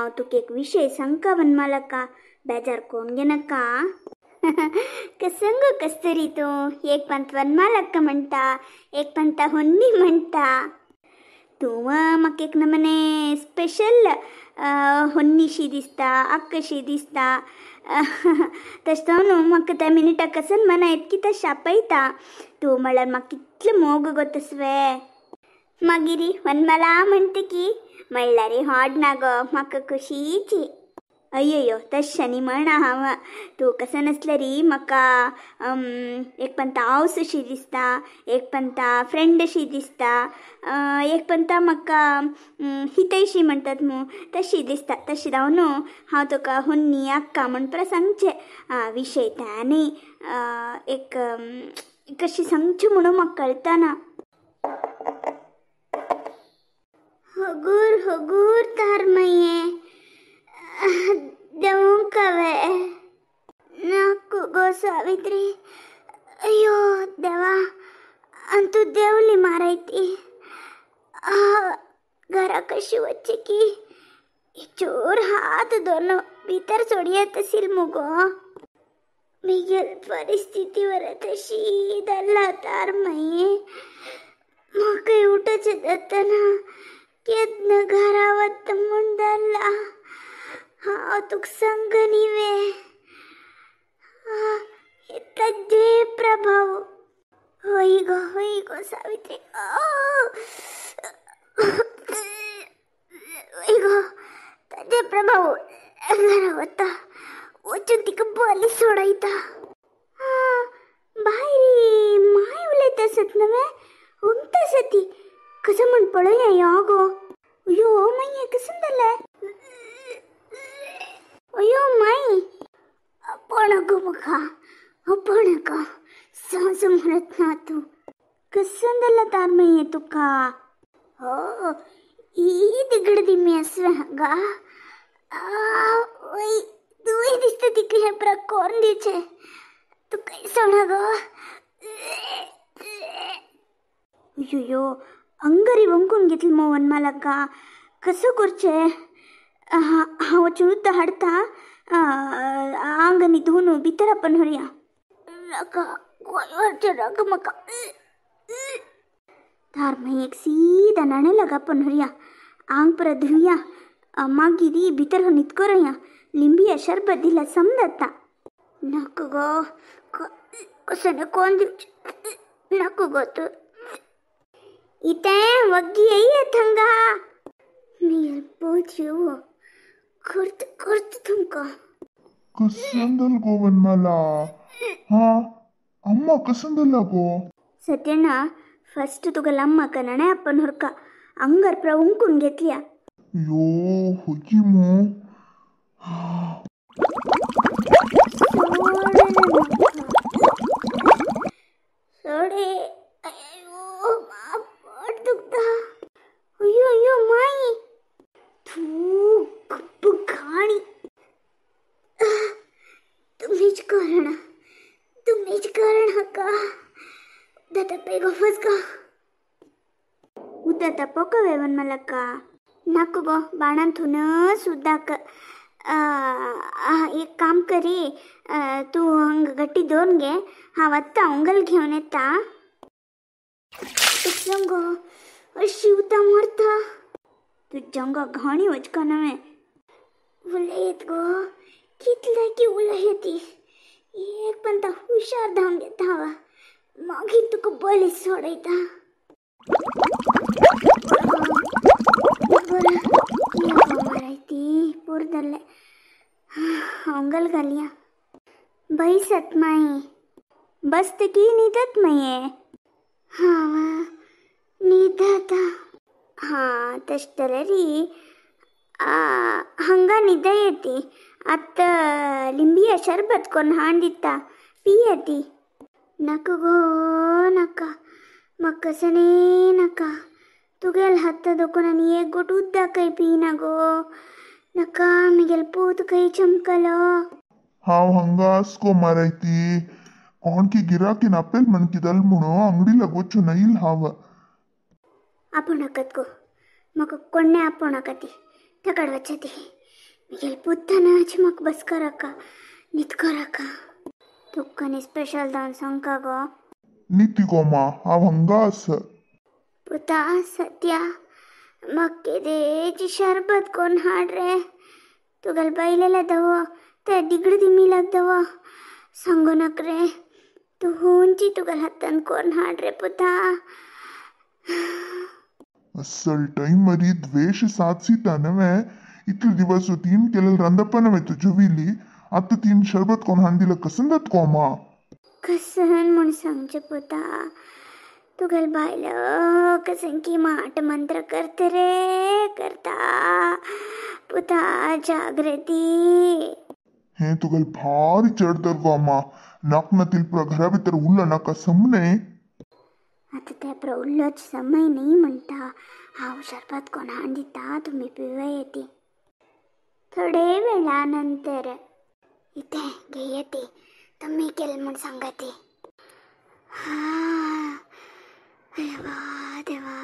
हांव तुका एक विशय सांगका वनमालक्का, बेजार कोण घेनाका. कसंग कस्तुरी तूं, एक पंत वनमालक्का म्हणटा, एक पंत होन्नी म्हणटा. तूं म्हाका एक नमने स्पेशल होन्नीशी दिसता, अक्कशी दिसता. तशें जावन न्हू म्हाका त्या मिनिटाक कसन मना येत की तशें आपयता. तूं म्हळ्यार म्हाका कितलें मोग गो तसवे. मागीर वनमाला म्हणटा की म्हणल्यार हाड ना गो, म्हाका खुशीची. अय्यो तशें न्ही म्हणा हांव, तूं कशें नासल्यार म्हाका एक पंता आवस अशी दिसता, एक पंता फ्रेंड अशी दिसता, एक पंता म्हाका हितैशी म्हणटात न्हू तशी दिसता. तशें जावन न्हू हांव तुका होन्नी अक्का म्हण परा सांगचें विशय तें न्ही एक कशी सांगचें म्हणून म्हाका कळतना. हगूर हगूर तार माये देवूंक हांवें नाक गो सावित्री. अय्यो देवा, आनी तूं देंवली मारायती. घरा कशी वचचें की चोर हात धरून भितर सोडयत आशिल्ल मुगो. म्हगेली परिस्थिती बरें तशी जाल्या तार माये, म्हाका उठचें जातना केन्ना घरा वता म्हूण जालां. हांव तुका सांग न्ही वे, ताजे प्रभाव. हय गो हय गो सावित्री, हय गो ताजे प्रभाव. घरा वता वचून तिका बली सोडयता. भायर माय उलयता आसत न्हय, उमता आसा ती कसं म्हण पळोवया यो गो. अयो माय कसं जालें? अयो माई आपण गो म्हाका, आपण गो सांज म्हणत ना तूं. कसं जालां तार माये तुका? हो ही दिगड दिमी आसवे हांगा. वय तुवें दिसता तिका हें परा कोण दिवचें तुका सोणा गो. अय्यो अंगारी वंकून घेतली मग वनमालक्का. कसं करचें? हांव वचून उदक हाडटा, आंग आनी धुवन भितर आपण व्हरया. नाका गोंय राग म्हाका. तार मागीर एक सीधा न्हाणे लाग आपण व्हरया, आंग परत धुया, मागीर भितर न्हीद करुया. लिंबिया शरबत दिला समजता. नाका गो कसं कोण दिवचें, नाका गो तूं इतें वग्गी येय थंगा. मी पोच करत करत तुमकां. कसं जालें गो वनमाला? हा अम्मा कसं जालां गो? सत्यण्णा फस्ट तुका लम्माक नणे आपण हरका अंगार प्र उंकून घेतल्या. यो होची मू. सोडे अयो पोट दुखता. अयो अयो माई थू गप्प घाणी. तुम्हीच कारण, तुम्हीच कारण हाका. उद्या पेगो फसका. उद्या तपोकवे वनमालक्का. नाक गो बाणान थुनच उदक. एक काम करी, तूं हांगा गट्टी दवरून घे, हांव आत्तां उंगल घेवन येता. तुजो गो अशी उदक मारता तुज्या गो घाणी वचका नवें. उलयत गो कितले की उलयती, एक पण हुशार धांवन घेता हांव, मागीर तुका बली सोडयता. बरं मारायती पोर जालें. अंगल घालया बैसत माई बसत की न्हिदत माये. हां न्हिदता. हां तशें जाल्यार हांगा न्हिद येती. आतां लिंबिया शरबत करून हाडून दिता, पिया ती. नाका गो नाका, म्हाका सने नाका. तुगेल हात दुखून आनी एक गोट उदकय पिना गो. नाका म्हगेलो पूत खंय चमकलो. हांव हांगा आस गो मारायती. कोण की गिराकीन आपेल म्हण किदेल म्हणून अंगडी लाग वचून येयल हांव. आपोवं नाकात गो म्हाका, कोण्णें आपोवं नाका ती, तकड वचता ती. मिगेल पुत्तानाच म्हाका बसकराका न्हिदकराका. तुका स्पेशल जावन सांगका गो. निती गो मा, हांव हांगा आसा. पुता सत्या, म्हाका केदेची शरबत कोन्न हाड रे. तुगेले बायलेला दवो ते दिगड दिमी दवो सांगू नाका रे. तूं हुंची तुगेल्या हातान कोन्न हाड रे पुता. अस्सल टाइम मरी द्वेष साथ सीता नव्हे. इतले दिवस तीन केलेलं रांदप्पा नव्हे तुज्यो विली. आतां तीन शरबत कोण हाडून दिलं कसन जात गो मा? कसन म्हूण सांगचें पुता, तुगेले बायल कसन की माट मंत्र करता रे करता. पुता जागृती. हे तुगेल भारी चड तर गो मा. नाक ना तिल घरा भितर उरलो नाका समने. आतां ते प्रौल्लोच समय न्ही म्हणटा. हांव शरबत कोण हाडून दिता, तुमी पिवया येती. थोडे वेळा नंतर इथे घेया ती तुमी केलें म्हूण सांगा ती. देवा देवा,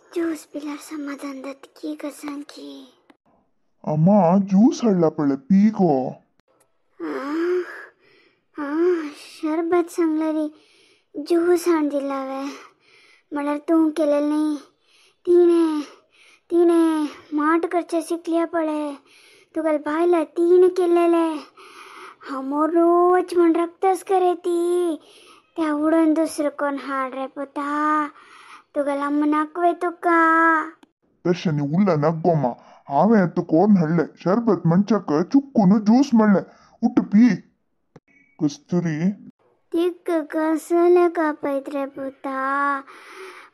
ज्यूस पिल्यार समाधान जाता की कसन की. अम्मा ज्यूस हाडला पळय, पी गो. आं, शरबत सांगला रे, ज्यूस हाडून दिला हांवें. म्हळ्यार तूं केलेलें न्ही, तिणें तिणें माट करचें शिकल्या पळय तुगेले बायला, तिणें केलेलें. हांव मोरूच म्हूण रक्तच करे ती. त्या उडोवन दुसरो कोण हाड रे पुता. तुगेल्या मनाक वे तुका. तशें न्ही उरला नाक गो मा. हांवें आतां कोण हाडलें शरबत म्हणच्याक चुकून ज्यूस म्हणलें. उठ पी कस्तुरी. तिका कसलें कापयत रे पुता,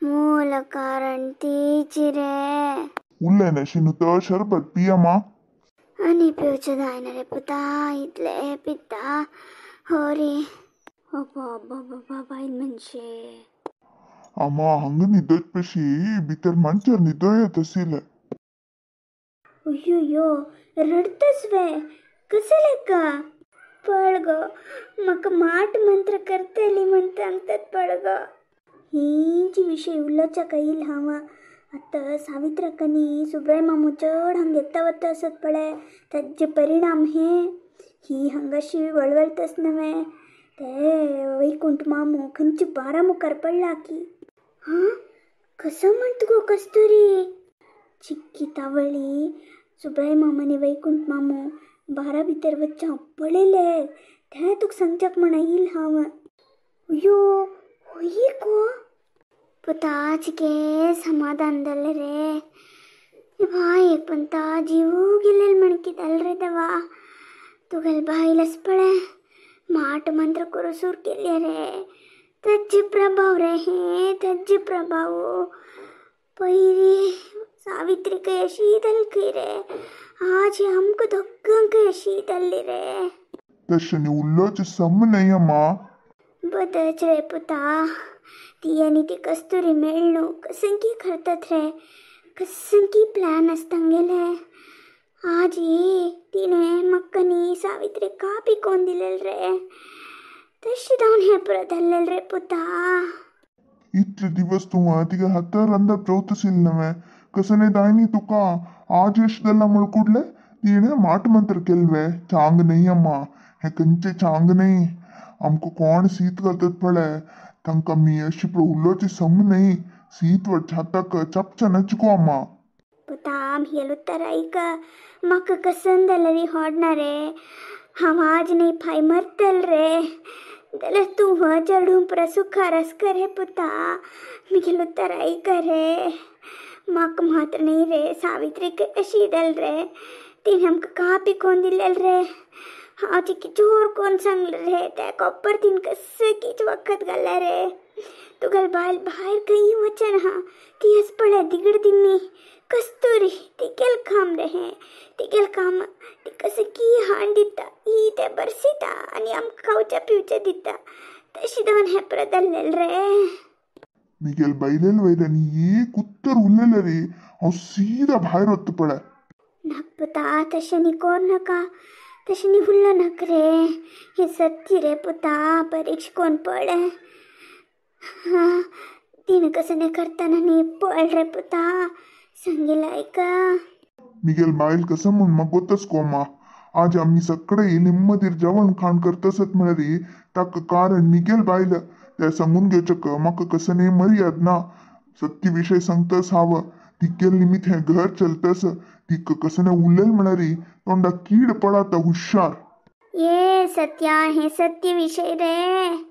मूल कारण तीच रे. उरलें ना शिनू तर शरबत पी अम्मा. आनी पिवचें जायना रे पुता, इतलें पिता हो रे. बाबा बायल मनशे. अम्मा हांगा न्हिदोच पशी भितर मांचार न्हिदो येत आशिल्लें. अय्यो रडतस वे कसलें का पळ गो. म्हाका माट मंत्र करतली म्हण सांगतात पळ गो. हेंची विशय उलोवच्याक येयल हांव. आतां सावित्राक आनी सुब्राय मामू चड हांगा येता वता आसत पळय, ताजे परिणाम हे ही हांगाशी वळवळतस नव्हे. ते वैकुंठ मामू खंयची बारा मुखार पडला की. हां कसो म्हणटा गो कस्तुरी? चिक्की तावळी सुब्राय मामा आनी वैकुंठ मामू बारा भितर वच्चें हांव पळयलें. तें तुका सांगच्याक म्हण येयल हांव. अयो हय गो पुता, चिके समाधान जालें रे. बाय एक पंता जीव गेलेल म्हण कितें जालें रे देवा. तुगेले बायलच पळय माट मंत्र करून सूर केले रे. ताजे प्रभाव रे हे, ताजे प्रभाव. पयरी सावित्री खंय अशी जाली खंय रे, आज आमकां दोगांकय अशी जाल्ली रे. तशें न्ही उलोवचें सम न्हय अम्मा. बदच रे पुता, ती आनी ती कस्तुरी मेळ न्हू कसंकी करतात रे, कसंकी प्लॅन आसता तांगेले. आज तिणें म्हाका न्ही सावित्री कापी कोन्न दिलेल रे, तशें जावन हें परत जाल्लें रे पुता. इतले दिवस तूं तिगे हातार रांदप जेवता आशिल्लें नव्हे, कसलें दायनी तुका आज अशें जालां म्हूण कुडलें. तिणें माट मंत्र केलें वे. चांग न्हय अम्मा, हें खंयचें चांग न्हय. आमकां कोण शीत घालतात पळय तांकां मी अशी पळय उलोवचें सम न्हय. शीत वडच्या हाताक चपच्या नच गो अम्मा. पुता आमगेलो उत्तर आयक, म्हाका कसन जाल्यार होडना रे. हांव आज न्ही फाय मरतल रे, जाल्यार तूं हो चेडूं पुरा सुखा रस कर रे पुता. म्हगेलो उत्तर आयक रे, म्हाका मात्र न्ही रे सावित्रीक अशी जाल रे. तिणें आमकां कापी कोन्न दिलेल रे. हांव तिका जोर कोन्न सांगलें रे, तेका परतीन कसकीच वखद घालें रे. तुगेले बायल भायर खंय वचना, ती आस पळय दिगड दिमी कस्तुरी, तिगेलें काम रे हें, तिगेलें काम. ती कसकी हाडून दिता, ही तें बरसिता आनी आमकां खावचें पिवचें दिता. तशें जावन हें परत जाल्लें रे. मिगेल बायलेल वयल्यान एक उत्तर उरलेलें रे. हांव सीधा भायर वता पळय. नाक पुता, तशें न्ही कोर नाका, तशें न्ही उल्लो नाका रे. हें सत्य रे पुता, परीक्षा कोन्न पळय. हां तिणें कसलें करतना न्ही पळ रे पुता, सांगील आयका. मिगेल बायल कसं म्हण म्हाका गोतच कोमा. आज आमी सगळे निम्मदीर जेवण खाण करतसत म्हळ्यार ताका कारण मिगेल बायल. त्या सांगून घेवचक म्हाका कसं न्ही मर्याद ना. सत्य विशय सांगतस हांव. तिगेल निमित हें घर चलतस. तिका कसं न्ही उलयल म्हळ्यार तोंडा कीड पडाता हुशार. ये सत्या, हे सत्य विषय रे.